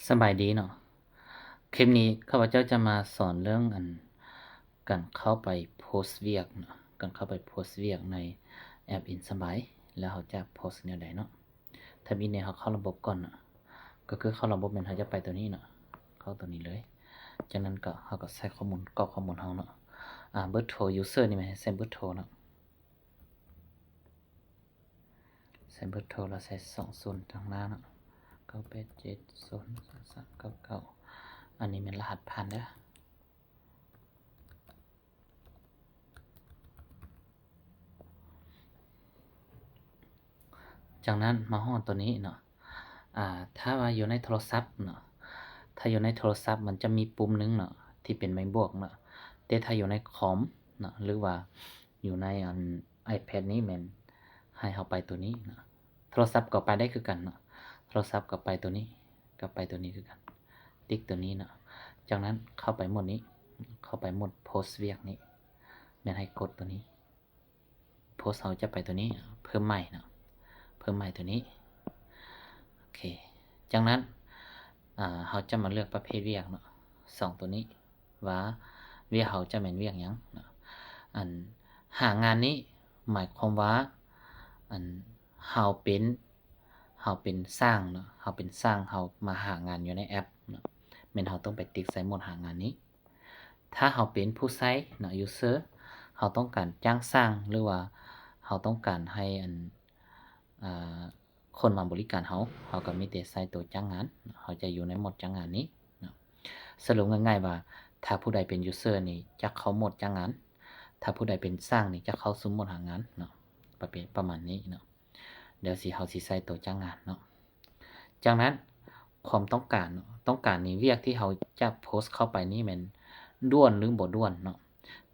ສະບາຍດີເນາະ ຄລິບນີ້ຂ້າພະເຈົ້າຈະມາສອນເລື່ອງອັນ ການເຂົ້າໄປໂພສວຽກເນາະ ການເຂົ້າໄປໂພສວຽກໃນແອັບ InSabay ແລ້ວເຮົາຈະໂພສແນວໃດເນາະ. ທຳອິດນີ້ເຮົາເຂົ້າລະບົບກ່ອນເນາະ ກໍຄືເຂົ້າລະບົບແມ່ນເຮົາຈະໄປຕົວນີ້ເນາະ ເຂົ້າຕົວນີ້ເລີຍ. ຈາກນັ້ນກໍເຮົາກໍໃສ່ຂໍ້ມູນ ກອກຂໍ້ມູນເຮົາເນາະ ອາ ເບີໂທ user ນີ້ແມ່ນໃຫ້ໃສ່ເບີໂທເນາະ ໃສ່ເບີໂທແລ້ວໃສ່ສອງສູນທາງໜ້າເນາະ ເກົ້າແປດເຈັດສູນສາມເກົ້າເກົ້າ ອັນນີ້ແມ່ນລະຫັດຜ່ານເດີ. ຈາກນັ້ນມາຮອດຕົວນີ້ເນາະ ອາ ຖ້າວ່າຢູ່ໃນໂທລະສັບເນາະ ຖ້າຢູ່ໃນໂທລະສັບມັນຈະມີປຸ່ມໜຶ່ງເນາະ ທີ່ເປັນໄມ້ບວກເນາະ ແຕ່ຖ້າຢູ່ໃນຄອມເນາະ ຫຼືວ່າຢູ່ໃນອັນ iPad ນີ້ແມ່ນໃຫ້ເຮົາໄປຕົວນີ້ເນາະ. ໂທລະສັບກໍໄປໄດ້ຄືກັນເນາະ ໂທລະສັບກໍໄປຕົວນີ້ ກໍໄປຕົວນີ້ຄືກັນ ຕິກຕົວນີ້ເນາະ. ຈາກນັ້ນເຂົ້າໄປໂໝດນີ້ ເຂົ້າໄປໂໝດໂພສວຽກນີ້ ແມ່ນໃຫ້ກົດຕົວນີ້ ໂພສເຮົາຈະໄປຕົວນີ້ ເພີ່ມໃໝ່ເນາະ ເພີ່ມໃໝ່ຕົວນີ້ ໂອເຄ. ຈາກນັ້ນ ອາ ເຮົາຈະມາເລືອກປະເພດວຽກເນາະ ສອງຕົວນີ້ ວ່າວຽກເຮົາຈະແມ່ນວຽກຫຍັງເນາະ. ອັນຫາງານນີ້ໝາຍຄວາມວ່າ ອັນເຮົາເປັນ ເຮົາເປັນຊ່າງເນາະ ເຮົາເປັນຊ່າງ ເຮົາມາຫາງານຢູ່ໃນແອັບເນາະ ແມ່ນເຮົາຕ້ອງໄປຕິກໃສ່ໂໝດຫາງານນີ້. ຖ້າເຮົາເປັນຜູ້ໃຊ້ເນາະ user ເຮົາຕ້ອງການຈ້າງຊ່າງ ຫຼືວ່າເຮົາຕ້ອງການໃຫ້ອັນ ອາ ຄົນມາບໍລິການເຮົາ ເຮົາກໍມີແຕ່ໃຊ້ໂຕຈ້າງງານ ເຮົາຈະຢູ່ໃນໂໝດຈ້າງງານນີ້ເນາະ. ສະຫຼຸບງ່າຍໆວ່າ ຖ້າຜູ້ໃດເປັນ user ນີ້ຈະເຂົ້າໂໝດຈ້າງງານ ຖ້າຜູ້ໃດເປັນຊ່າງນີ້ຈະເຂົ້າສູ່ໂໝດຫາງານເນາະ ປະເພດປະມານນີ້ເນາະ. ດຽວຊິ ເຮົາຊິໃສ່ໂຕຈ້າງງານເນາະ. ຈາກນັ້ນຄວາມຕ້ອງການເນາະ ຕ້ອງການນີ້ ວຽກທີ່ເຮົາຈະໂພສເຂົ້າໄປນີ້ແມ່ນດ່ວນ ຫຼື ບໍ່ດ່ວນເນາະ.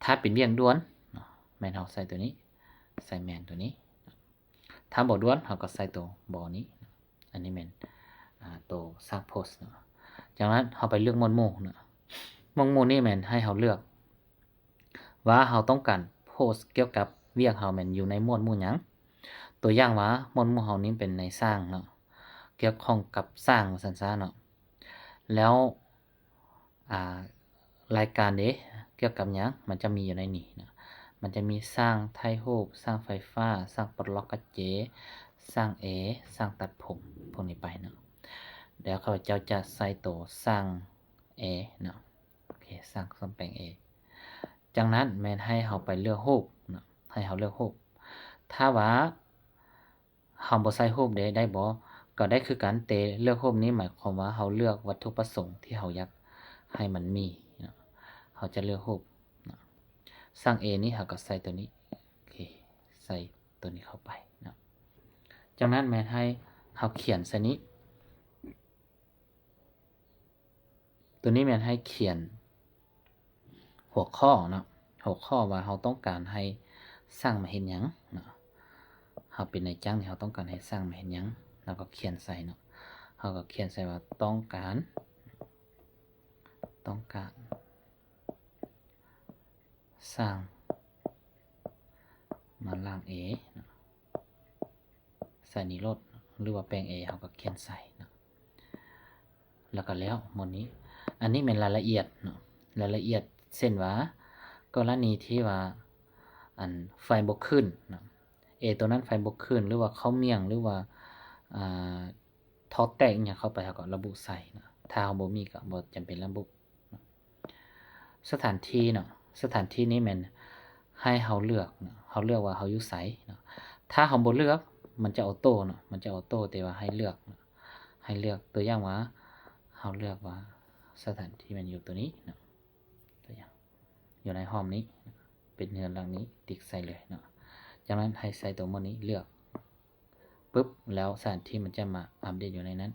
ຖ້າເປັນວຽກດ່ວນເນາະ ແມ່ນເຮົາໃສ່ຕົວນີ້ ໃສ່ແມ່ນຕົວນີ້. ຖ້າບໍ່ດ່ວນເຮົາກໍໃສ່ໂຕບໍ່ນີ້ ອັນນີ້ແມ່ນ ອາ ໂຕສ້າງໂພສເນາະ. ຈາກນັ້ນເຮົາໄປເລືອກໝວດໝູ່ເນາະ ໝວດໝູ່ນີ້ແມ່ນໃຫ້ເຮົາເລືອກວ່າເຮົາຕ້ອງການໂພສກ່ຽວກັບວຽກເຮົາແມ່ນຢູ່ໃນໝວດໝູ່ຫຍັງ. ຕົວຢ່າງວ່າໝວດໝູ່ເຮົານີ້ເປັນໃນຊ່າງເນາະ ກ່ຽວຂ້ອງກັບຊ່າງວ່າຊັ້ນຊະເນາະ. ແລ້ວ ອາ ລາຍການເດ ກ່ຽວກັບຫຍັງ ມັນຈະມີຢູ່ໃນນີ້ເນາະ ມັນຈະມີຊ່າງຖ່າຍຮູບ ຊ່າງໄຟຟ້າ ຊ່າງປົດລັອກກະເຈ ຊ່າງແອ ຊ່າງຕັດຜົມ ພວກນີ້ໄປເນາະ. ແລ້ວຂ້າພະເຈົ້າຈະໃສ່ໂຕຊ່າງແອເນາະ ໂອເຄ ຊ່າງສ້ອມແປງແອ. ຈາກນັ້ນແມ່ນໃຫ້ເຮົາໄປເລືອກຮູບເນາະ ໃຫ້ເຮົາເລືອກຮູບ ຖ້າວ່າ ເຮົາບໍ່ໃສ່ຮູບເດ ໄດ້ບໍ່? ກໍໄດ້ຄືກັນ ແຕ່ເລືອກຮູບນີ້ໝາຍຄວາມວ່າເຮົາເລືອກວັດຖຸປະສົງທີ່ເຮົາຢາກໃຫ້ມັນມີເນາະ ເຮົາຈະເລືອກຮູບເນາະ. ສ້າງເອນີ້ເຮົາກໍໃສ່ຕົວນີ້ ໂອເຄ ໃສ່ຕົວນີ້ເຂົ້າໄປເນາະ. ຈາກນັ້ນແມ່ນໃຫ້ເຮົາຂຽນໃສ່ນີ້ ຕົວນີ້ແມ່ນໃຫ້ຂຽນຫົວຂໍ້ເນາະ ຫົວຂໍ້ວ່າເຮົາຕ້ອງການໃຫ້ຊ່າງມາເຮັດຫຍັງເນາະ ເຮົາເປັນນາຍຈ້າງນີ້ ເຮົາຕ້ອງການໃຫ້ຊ່າງມາເຮັດຫຍັງ ເຮົາກໍຂຽນໃສ່ເນາະ ເຮົາກໍຂຽນໃສ່ວ່າຕ້ອງການ ຕ້ອງການ ຊ່າງມາລ້າງແອເນາະ ໃສ່ນີ້ໂລດ ຫຼືວ່າແປງແອ ເຮົາກໍຂຽນໃສ່ເນາະ ແລ້ວກໍແລ້ວໝົດນີ້. ອັນນີ້ແມ່ນລາຍລະອຽດເນາະ ລາຍລະອຽດ ເຊັ່ນວ່າ ກໍລະນີທີ່ວ່າ ອັນ ໄຟບໍ່ຂຶ້ນເນາະ ແອຕົວນັ້ນໄຟບໍ່ຂຶ້ນ ຫຼືວ່າເຂົ້າໝ້ຽງ ຫຼືວ່າ ອ່າ ທໍ່ແຕກອີ່ຫຍັງເຂົ້າໄປ ເຮົາກໍລະບຸໃສ່ເນາະ ຖ້າເຮົາບໍ່ມີກໍບໍ່ຈຳເປັນລະບຸເນາະ. ສະຖານທີ່ເນາະ ສະຖານທີ່ນີ້ແມ່ນໃຫ້ເຮົາເລືອກເນາະ ເຮົາເລືອກວ່າເຮົາຢູ່ໃສເນາະ. ຖ້າເຮົາບໍ່ເລືອກ ມັນຈະອອໂຕ້ເນາະ ມັນຈະອອໂຕ້ ແຕ່ວ່າໃຫ້ເລືອກເນາະ ໃຫ້ເລືອກ ຕົວຢ່າງວ່າ ເຮົາເລືອກວ່າສະຖານທີ່ແມ່ນຢູ່ຕົວນີ້ເນາະ ຕົວຢ່າງ ຢູ່ໃນຫ້ອງນີ້ ເປັນເຮືອນຫຼັງນີ້ ຕິກໃສ່ເລີຍເນາະ. ຈາກນັ້ນໃຫ້ໃສ່ຕົວໝົດນີ້ ເລືອກ ປຶບ ແລ້ວສະຖານທີ່ມັນຈະມາອັບເດດຢູ່ໃນນັ້ນ.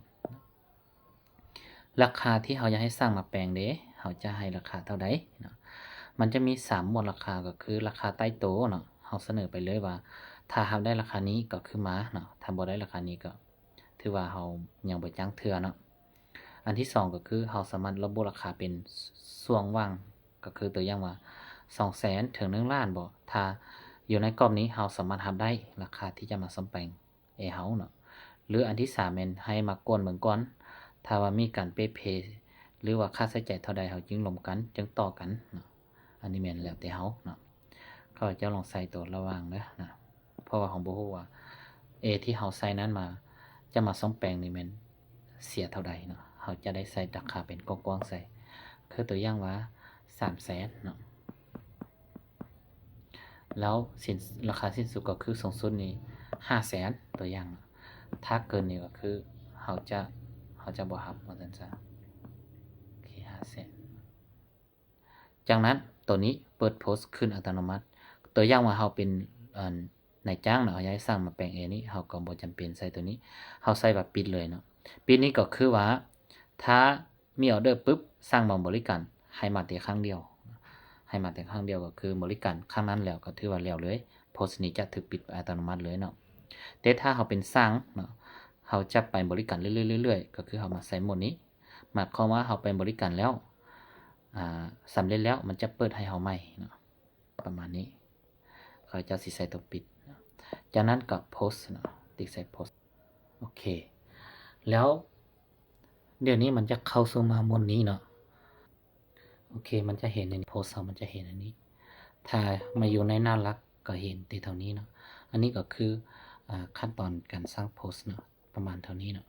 ລາຄາທີ່ເຮົາຢາກໃຫ້ຊ່າງມາແປງເດ ເຮົາຈະໃຫ້ລາຄາເທົ່າໃດເນາະ. ມັນຈະມີສາມໝວດລາຄາ ກໍຄືລາຄາໃຕ້ໂຕເນາະ ເຮົາສະເໜີໄປເລີຍວ່າ ຖ້າຮັບໄດ້ລາຄານີ້ກໍຄືມາເນາະ ຖ້າບໍ່ໄດ້ລາຄານີ້ກໍ ຖືວ່າເຮົາຍັງບໍ່ຈ້າງເທື່ອເນາະ. ອັນທີສອງກໍຄືເຮົາສາມາດລະບຸລາຄາເປັນຊ່ວງວ່າງ ກໍຄືຕົວຢ່າງວ່າ ສອງແສນ ເຖິງ ໜຶ່ງລ້ານ ບໍ ຖ້າຢູ່ໃນກອບນີ້ເຮົາສາມາດຮັບໄດ້ລາຄາທີ່ຈະມາສ້ອມແປງແອເຮົາເນາະ. ຫຼືອັນທີສາມແມ່ນໃຫ້ມາກວນເບິ່ງກ່ອນ ຖ້າວ່າມີການເປເພ ຫຼືວ່າຄ່າໃຊ້ຈ່າຍເທົ່າໃດ ເຮົາຈຶ່ງລົມກັນ ຈຶ່ງຕໍ່ກັນເນາະ. ອັນນີ້ແມ່ນແລ້ວແຕ່ເຮົາເນາະ. ຂ້າພະເຈົ້າລອງໃສ່ໂຕລະຫວ່າງເດີນະ ເພາະວ່າເຮົາບໍ່ຮູ້ວ່າ A ທີ່ເຮົາໃສ່ນັ້ນມາ ຈະມາສ້ອມແປງນີ້ແມ່ນເສຍເທົ່າໃດເນາະ. ເຮົາຈະໄດ້ໃສ່ລາຄາເປັນກວ້າງໆໃສ່ ຄືຕົວຢ່າງວ່າ ສາມແສນເນາະ. ແລ້ວສິ້ນ ລາຄາສິ້ນສຸດກໍຄືສູງສຸດນີ້ ຫ້າແສນ ຕົວຢ່າງເນາະ. ຖ້າເກີນນີ້ກໍຄືເຮົາຈະ ເຮົາຈະບໍ່ຮັບວ່າຊັ້ນຊະ. ໂອເຄ ຫ້າແສນ. ຈາກນັ້ນໂຕນີ້ເປີດໂພສຂຶ້ນອັດຕະໂນມັດ. ຕົວຢ່າງວ່າເຮົາເປັນ ອັນ ນາຍຈ້າງເນາະ ເຮົາຢາກໃຫ້ຊ່າງມາແປງເອງນີ້ ເຮົາກໍບໍ່ຈຳເປັນໃສ່ໂຕນີ້ ເຮົາໃສ່ວ່າປິດເລີຍເນາະ. ປິດນີ້ກໍຄືວ່າ ຖ້າມີອອເດີປຶບ ຊ່າງມາບໍລິການ ໃຫ້ມາແຕ່ຄັ້ງດຽວ ໃຫ້ມາແຕ່ຄັ້ງດຽວ ກໍຄືບໍລິການຄັ້ງນັ້ນແລ້ວ ກໍຖືວ່າແລ້ວເລີຍ ໂພສນີ້ຈະຖືກປິດໄປອັດຕະໂນມັດເລີຍເນາະ. ແຕ່ຖ້າເຮົາເປັນຊ່າງເນາະ ເຮົາຈະໄປບໍລິການເລື້ອຍໆ ເລື້ອຍໆ ກໍຄືເຮົາມາໃສ່ໂໝດນີ້ ໝາຍຄວາມວ່າເຮົາໄປບໍລິການແລ້ວ ອາ ສຳເລັດແລ້ວ ມັນຈະເປີດໃຫ້ເຮົາໃໝ່ເນາະ ປະມານນີ້. ຂ້າພະເຈົ້າຊິໃສ່ຕົວປິດເນາະ. ຈາກນັ້ນກໍໂພສເນາະ ຕິກໃສ່ໂພສ. ໂອເຄ ແລ້ວດຽວນີ້ມັນຈະເຂົ້າສູ່ມາໂໝດນີ້ເນາະ. ໂອເຄ ມັນຈະເຫັນອັນນີ້ ໂພສເຮົາມັນຈະເຫັນອັນນີ້. ຖ້າມາຢູ່ໃນໜ້າຫຼັກກໍເຫັນແຕ່ເທົ່ານີ້ເນາະ. ອັນນີ້ກໍຄື ອາ ຂັ້ນຕອນການສ້າງໂພສເນາະ ປະມານເທົ່ານີ້ເນາະ.